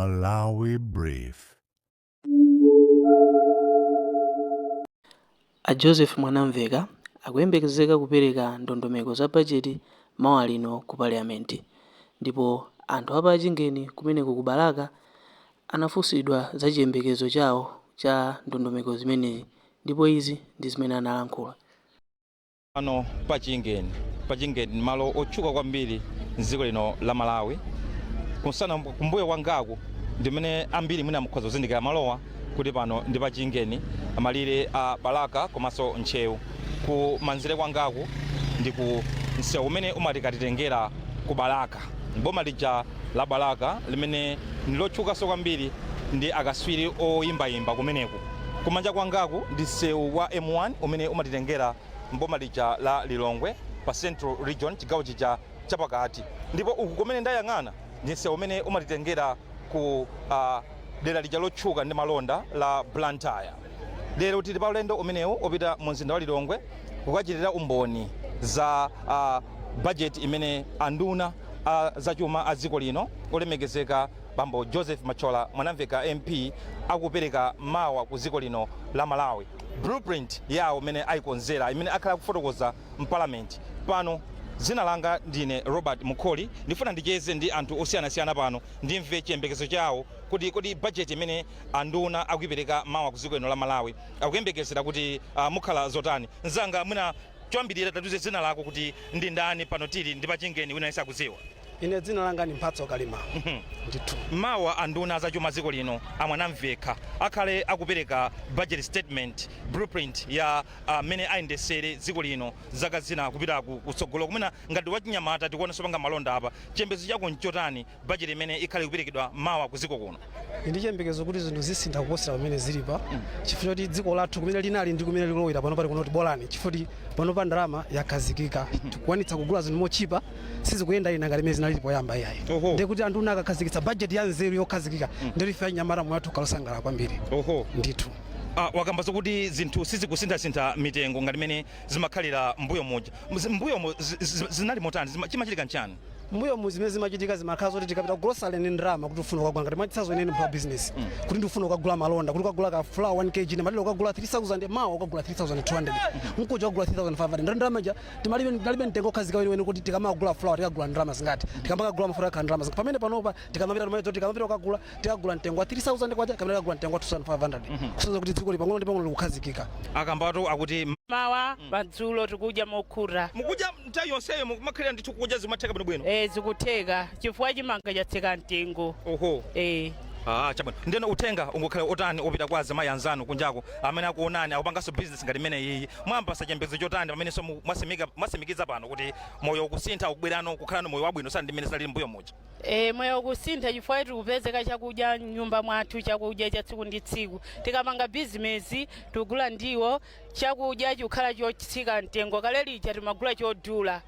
Malawi Brief. A Joseph Mwanamveka akuyembekezeka kupereka ndondomeko za bajeti mawa lino ku parliament ndipo anthu a pa Chingeni kumeneko ku Balaka anafunsidwa za chiyembekezo chawo cha ndondomeko zimenezi ndipo izi ndi zimene analankhula. Pano pa Chingeni, pa Chingeni ndi malo otchuka kwambiri mdziko lino la Malawi. Kunsana kumbuyo kwangaku ndimene ambiri mwina mukhoza kuzindikira malowa kuti pano ndi pa Chingeni, malire a Balaka komanso Ntcheu. Ku manzere kwangaku ndi ku msewu umene umatikatitengera ku Balaka, boma lija la Balaka limene ndi lotchukanso kwambiri ndi akaswiri oyimbayimba kumeneku. Kumanja kwangaku ndi msewu wa M1 umene umatitengera mboma lija la Lilongwe pa Central Region, chigawo chija chapakati. Ndipo uku kumene ndayang'ana ndi msewu umene umatitengera ku dera lija lotchuka ndi malonda la Blantyre. Lero tili pa ulendo umenewu opita mu mzinda wa Lilongwe kukachitira umboni za budget imene anduna a zachuma a dziko lino olemekezeka bambo Joseph Machola Mwanamveka MP akupereka mawa ku dziko lino la Malawi. Blueprint yawo imene ayikonzera, imene akhala akufotokoza mparliament pano. Dzina langa ndine Robert Mukholi. Ndifuna ndicheze ndi anthu osiyanasiyana pano, ndimve chiyembekezo chawo kuti kodi budget imene anduna akuipereka mawa ku dziko lino la Malawi akuyembekezera kuti mukhala zotani. Mzanga, mwina choyambirira tatiuze dzina lako kuti ndi ndani. Pano tili ndi pa Chingeni, wina aliyense akudziwa. Ine dzina langa ni Mphatso Kalima ndithu. Mawa anduna zachuma dziko lino a Mwanamvekha akhale akupereka budget statement, blueprint ya mmene ayendesere dziko lino zaka zina kupita kutsogolo. Kumene ngati wachinyamata tikuonanso panga malonda apa, chiyembekezo chako nchotani budget imene ikhale kuperekedwa mawa ku dziko kuno? Ndi chiyembekezo kuti zinthu zisintha kuposera pamene zilipa, chifukwa choti dziko lathu kumene linali ndi kumene likulowera pano pali kunoti bolani, chifukwa kuti pano pa ndalama yakhazikika, tikukwanitsa kugula zinthu mochipa, sizikuyenda ina ngati imene zinali poyamba iyayi. Ndiye kuti anduna akakhazikitsa budget ya nzeru yokhazikika, ndiye ife anyamata moyo wathu ukalosangalala kwambiri. Ndithu. Wakamba zokuti zinthu sizikusinthasintha mitengo ngati mmene zimakhalira mbuyo muja. Mbuyomo zinali motani? Chimachitika nchani? Mbuyo zimene zimachitika zimakhala zoti tikapita ku grocery ndi ndalama kuti ufuna kukagula, ngati mwachitsanzo ine ndi business, kuti ndifuna kukagula malonda, kuti ukagula ka flour 1 kg ndimalira ukagula 3000, mawa ukagula 3200, mkuja ukagula 3500. Ndi ndalama ija timalibe, ndalibe mtengo okhazika weniweni kuti tikamagula flour tikagula ndalama zingati, tikamakagula mafuta akhala ndalama zingati. Pamene panopa tikamapita timaita tikamapita kukagula, tikagula mtengo wa 3000 kwacha kapena tikagula mtengo wa 2500, kusonyeza kuti dziko lipang'ono ndi pang'ono likukhazikika. Akambatu akuti mawa madzulo tikudya mokhuta. Mukudya nthawi yonseyo, mukumakhalira ndithu kudya, zimatheka bwinobwino? E, zikutheka chifukwa chimanga chatsika mtengo. E. Ah, chabwino. Ndeno uthenga ungokhale otani opita kwa azimayi anzanu kunjako amene akuonani akupanganso business ngati imene iyi? Mwapatsa chiyembekezo chotani pamenenso mwasimikiza pano kuti moyo ukusintha, ukubwerano kukhalano moyo wabwino sani ndi mmene zinalili mbuyo muja? E, moyo ukusintha chifukwa tikupezeka chakudya mnyumba mwathu, chakudya cha tsiku ndi tsiku. Tikamanga bizinesi tikugula ndiwo, chakudya chikukhala chotsika mtengo. Kale lija timagula chodula,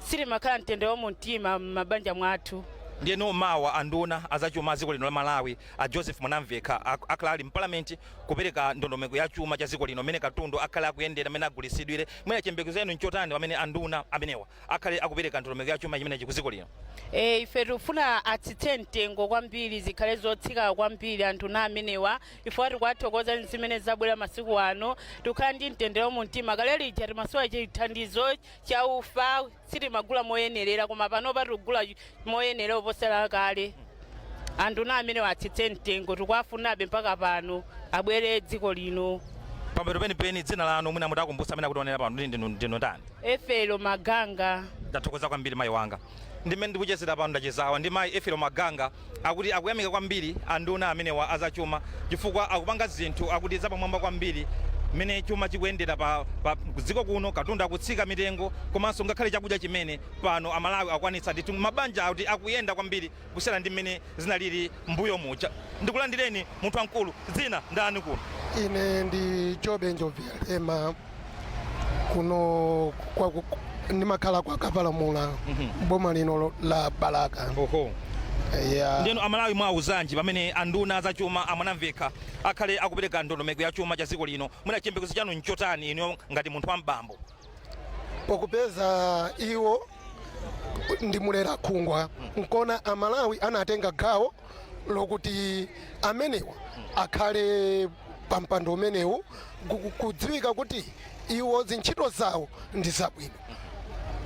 sitimakhala mtendere wa mumtima m'mabanja mwathu. Ndiyeno mawa anduna azachuma a dziko lino la Malawi a Joseph Mwanamvekha akhala ali mparliament kupereka ndondomeko ya chuma cha dziko lino, mmene katundu akhale akuyendera, mmene agulisidwire. Mwina chiyembekezo chanu nchotani pamene anduna amenewa akhale akupereka ndondomeko ya chuma chimenechi ku dziko lino? E, ife tikufuna atsitse mtengo kwambiri, zikhale zotsika kwambiri anthu na amenewa. Ife tikuwathokoza zimene zabwera masiku ano, tikukhala ndi mtendere wa mumtima. Kale lija timasowa chithandizo cha ufa, sitimagula moyenerera, koma panopa tikugula moyenerera kuposera kale. Anthu na amenewa atsitse mtengo, tikuwafunabe mpaka pano abwere dziko lino. Pamapeto penipeni, dzina lanu mwina mutakumbutsa amene akutionera pano kuti ndinu ndani? Efelo Maganga. Ndathokoza kwambiri, mayi wanga. Ndimene ndikuchezera pano, ndachezawa ndi mayi Efelo Maganga. Akuti akuyamika kwambiri anduna amenewa azachuma chifukwa akupanga zinthu akuti zapamwamba kwambiri mmene chuma chikuyendera pa dziko kuno. Katundu akutsika mitengo, komanso ngakhale chakudya chimene pano Amalawi akwanitsa ndithu, mabanja akuti akuyenda kwambiri kusiyana ndi mmene zinalili mbuyo muja. Ndikulandireni, munthu wamkulu. Dzina ndani kuno? Ine ndi Jobe Njobviyalema kuno ndimakhala kwa Kapalamula, boma lino la Balaka. Ya. Ndiyeno Amalawi mwauzanji pamene anduna azachuma a Mwanamvekha akhale akupereka ndondomeko ya chuma cha dziko lino? Mwina chiyembekezo chanu nchotani inu ngati munthu wambambo? Pokupeza iwo ndi mulera khungwa, nkona Amalawi anatenga gawo. Lokuti amenewa akhale pampando umenewu, kudziwika kuti iwo zintchito zawo ndi zabwino.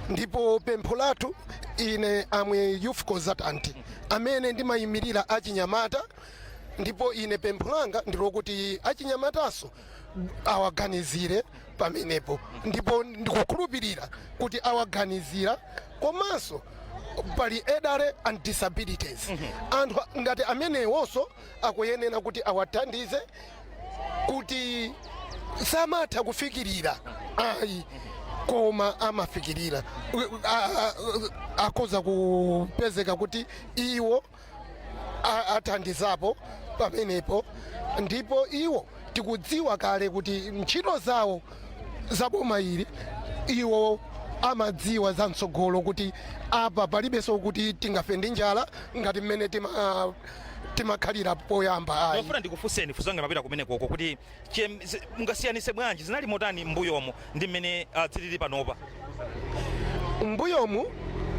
Ndipo pempho lathu, ine amwe youth consultant amene ndimayimirira achinyamata, ndipo ine pempho langa ndilokuti achinyamataso awaganizire pamenepo, ndipo ndikukhulupirira kuti awaganizira. Komanso pali elderly and disabilities, anthu ngati amenewonso akuyenera kuti awathandize, kuti samatha kufikirira ayi, koma amafikirira, akhoza kupezeka kuti iwo athandizapo pamenepo. Ndipo iwo tikudziwa kale kuti ntchito zawo zaboma ili, iwo amadziwa za mtsogolo, kuti apa palibenso kuti tingafe ndi njala ngati mmene timakhalira poyamba, ayi. Ndofuna ndikufunseni funso langa mapita kumene koko, kuti mungasiyanise bwanji, zinali motani m'mbuyomo ndi mmene zilili panopa? Mbuyomu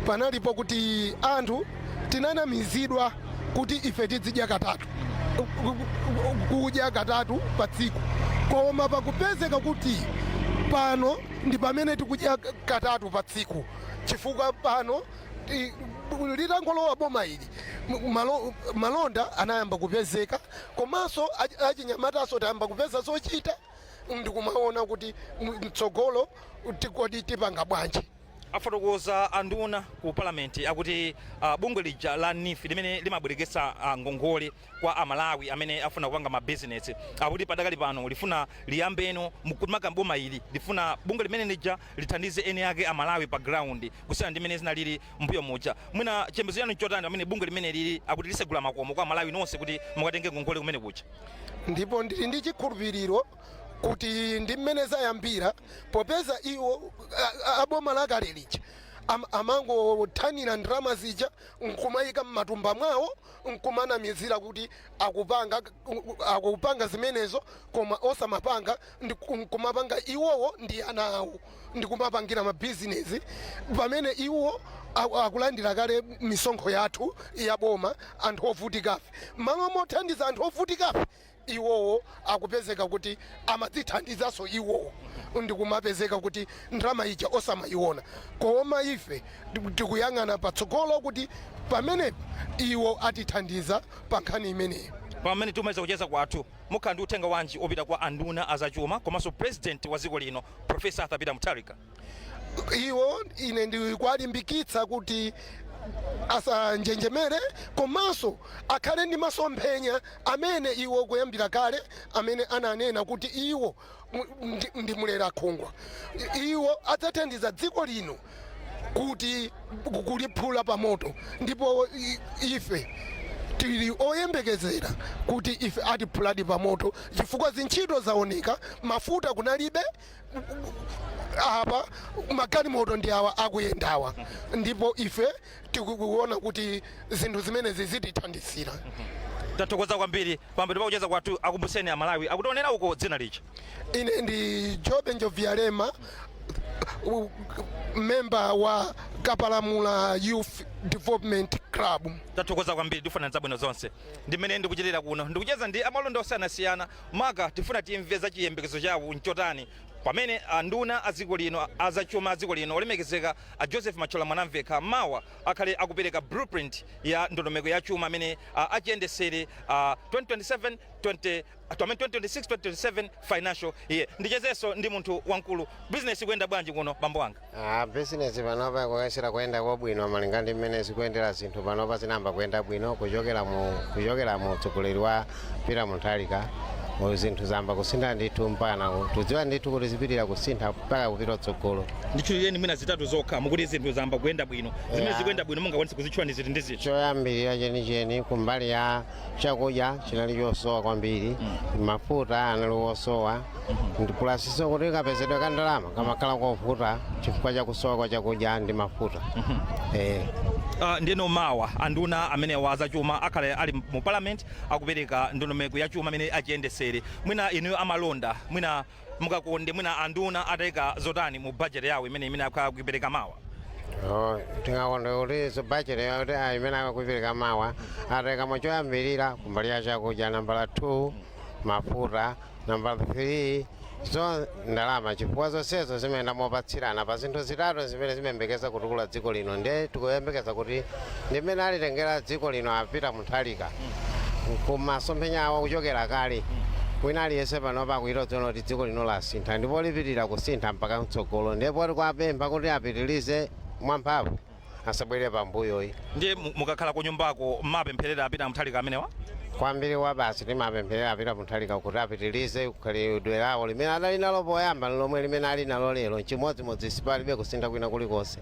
panalipo kuti anthu tinanamizidwa kuti ife tizidya katatu, kudya katatu pa tsiku, koma pakupezeka kuti pano ndi pamene tikudya katatu pa tsiku, chifukwa pano litangolowa boma ili, malonda anayamba kupezeka, komanso achinyamataso tayamba kupeza zochita, ndikumaona kuti mtsogolo tikodi tipanga bwanji. Afotokoza anduna ku palamenti akuti bungwe lija la NEEF limene limabwerekesa ngongole kwa Amalawi amene afuna kupanga mabizinesi, akuti padakali pano lifuna liyambeno maka boma ili lifuna bungwe limene lija lithandize eni ake Amalawi pa ground, kusiyana ndi mmene zinalili mbuyo muja. Mwina chiyembekezo chanu nchotani pamene bungwe limene lili akuti lisegula makomo kwa Amalawi nonse kuti mukatenge ngongole kumene kuja? Ndipo ndili ndi chikhulupiriro kuti ndi mmene zayambira, popeza iwo aboma lakale lija amangothanira ndalama zija nkumayika m'matumba mwawo, nkumanamizira kuti akupanga zimenezo, koma osamapanga, nkumapanga iwowo ndi ana awo, ndikumapangira mabizinesi, pamene iwo akulandira kale misonkho yathu ya boma, anthu ovutikafe. Malo mothandiza anthu ovutikafe, iwowo akupezeka kuti amadzithandizanso iwowo, ndikumapezeka kuti ndalama ija osamayiona. Koma ife tikuyang'ana patsogolo kuti pamenepo iwo atithandiza pa nkhani imeneyo. Pamene timaliza kucheza kwathu, mukhala ndi uthenga wanji opita kwa anduna azachuma komanso President wa dziko lino, Professor Arthur Peter Mutharika? Iwo ine ndikuwalimbikitsa kuti asanjenjemere, komanso akhale ndi masomphenya amene iwo kuyambira kale amene ananena kuti iwo ndi mulera khungwa, iwo adzathandiza dziko lino kuti kuliphula pamoto. Ndipo ife tili oyembekezera kuti ife atiphuladi pamoto, chifukwa zintchito zaoneka. Mafuta kunalibe apa, magalimoto ndi awa akuyendawa, ndipo ife tikuona kuti zinthu zimenezi zitithandizira. Tathokoza kwambiri. Pambuyo pakucheza kwathu, akumbuseni Amalawi akutionera uko dzina lija. Ine ndi Jobe Njovialema, member wa Kapalamula Youth Development Club. Tathokoza kwambiri, tifuna zabwino zonse. Ndimene ndikuchitira kuno, ndikucheza ndi amalonda osiyanasiyana, maka tifuna timve za chiyembekezo chawo nchotani pamene anduna a dziko lino azachuma a dziko lino, olemekezeka a Joseph Mathyola Mwanamvekha, mawa akhale akupereka blueprint ya ndondomeko ya chuma amene achiyendesere 2027 20 2026 2027 financial year. Ndichezenso ndi munthu wamkulu. Business ikuyenda bwanji kuno, bambo wanga? Ah, business panopa ikuyesera kuyenda kwabwino, malinga ndi mmene zikuyendera zinthu panopa. Zinayamba kuyenda bwino kuchokera mu utsogoleri wa Peter Mutharika. Zinthu zayamba kusintha ndithu, mpaka tudziwa ndithu kuti zipitirira kusintha mpaka kupita kutsogolo. Nditchulireni mwina zitatu zokha. Mukuti zinthu zayamba kuyenda bwino, zimene zikuyenda bwino mungakwanise kuzitchula ndi ziti ndi ziti? Choyambirira chenicheni, kumbali ya chakudya chinali chosowa kwambiri, mafuta anali wosowa, ndi plus nso kuti kapezedwe ka ndalama kamakhala kovuta chifukwa cha kusowa kwa chakudya ndi mafuta. Ndiyeno mawa anduna amene wa zachuma akhale ali mu parliament akupereka ndondomeko ya chuma amene achiyendesere, mwina inuyo amalonda, mwina mukakonde mwina anduna atayika zotani mu budget yawo imene akhala kuipereka mawa? Oh, tingakonde kuti bajeti yakuti imene akuipereka mawa atayikamo choyambirira kumbali ya chakudya, nambala 2 mafuta, nambala 3 zo ndalama, chifukwa zonsezo zimayenda mopatsirana pa zinthu zitatu zimene zimayembekeza kutukula dziko lino. Ndiye tikuyembekeza kuti ndimene alitengera dziko lino a Peter Mutharika kumasomphenya awo kuchokera kale, wina aliyense panopa akuita dziona kuti dziko lino lasintha ndipo lipitirira kusintha mpaka mtsogolo. Ndipo tikuapempha kuti apitirize mwamphamvu, asabwere pambuyoyi. Ndiye mukakhala ku nyumbako mmapempherera a Peter Mutharika amenewa? Kwambiri wa basi, timapempherera a Peter Mutharika kuti apitirize khalidwe lawo limene adali nalo poyamba, lomwe limene ali nalo lero chimodzimodzi, sipalibe kusintha kwina kulikonse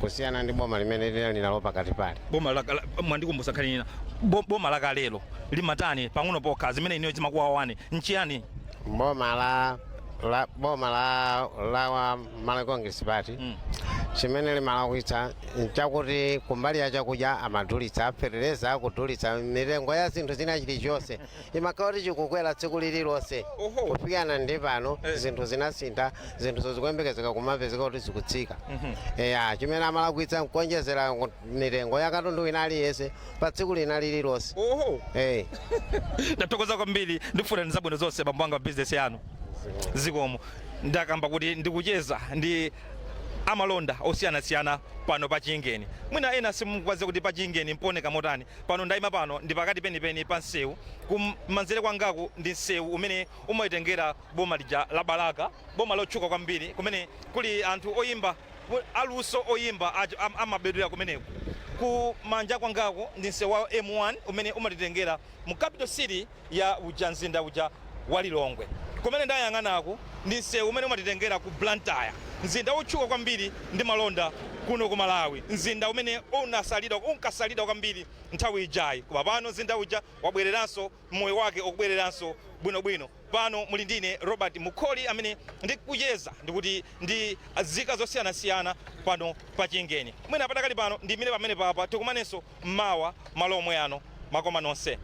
kusiyana ndi boma limene linali nalo pakati pali. Boma mwandikumbutsa nkhani ina. Boma lakalelo limatani pang'ono pokha zimene ineyo zimakuwawani nchiyani? Boma la boma la wa Malawi Congress Party, chimene limalakwitsa nchakuti kumbali ya chakudya amadulitsa, fetereza akudulitsa, mitengo ya zinthu zina chilichonse imakhala kuti chikukwera tsiku lililonse. Kufikana ndi pano zinthu zinasintha, zinthu zikuyembekezeka kumapezeka kuti zikutsika. Eya, chimene amalakwitsa nkuonjezera mitengo ya katundu wina aliyense pa tsiku lina lililonse. Ndathokoza kwambiri, ndikufuna zabwino zonse bambo anga pa bizinesi yanu. Zikomo. Ndakamba kuti ndikucheza ndi amalonda osiyanasiyana pano pa Chingeni. Mwina ena simukwaze kuti pa Chingeni mponeka motani. Pano ndayima pano ndi pakati penipeni pa msewu. Kumanzere kwangaku ndi msewu umene umayitengera boma lija la Balaka, boma lotchuka kwambiri kumene kuli anthu oyimba aluso, oyimba amabedwera kumeneko. Kumanja kwangaku ndi msewu wa M1 umene umatitengera mu capital city ya uja mzinda uja wa Lilongwe. Kumene ndayang'anaku ndi msewu umene umatitengera ku Blantyre, mzinda wotchuka kwambiri ndi malonda kuno ku Malawi, mzinda umene unasalidwa, unkasalidwa kwambiri nthawi ijayi, koma pano mzinda uja wabwereranso, moyo wake ukubwereranso bwinobwino. Pano muli ndine Robert Mukholi amene ndikucheza ndikuti ndi zika zosiyanasiyana pano pa Chingeni. Mwina patakali pano ndimire pamene papa, tikumanenso mmawa malo omwe ano. Makoma nonse.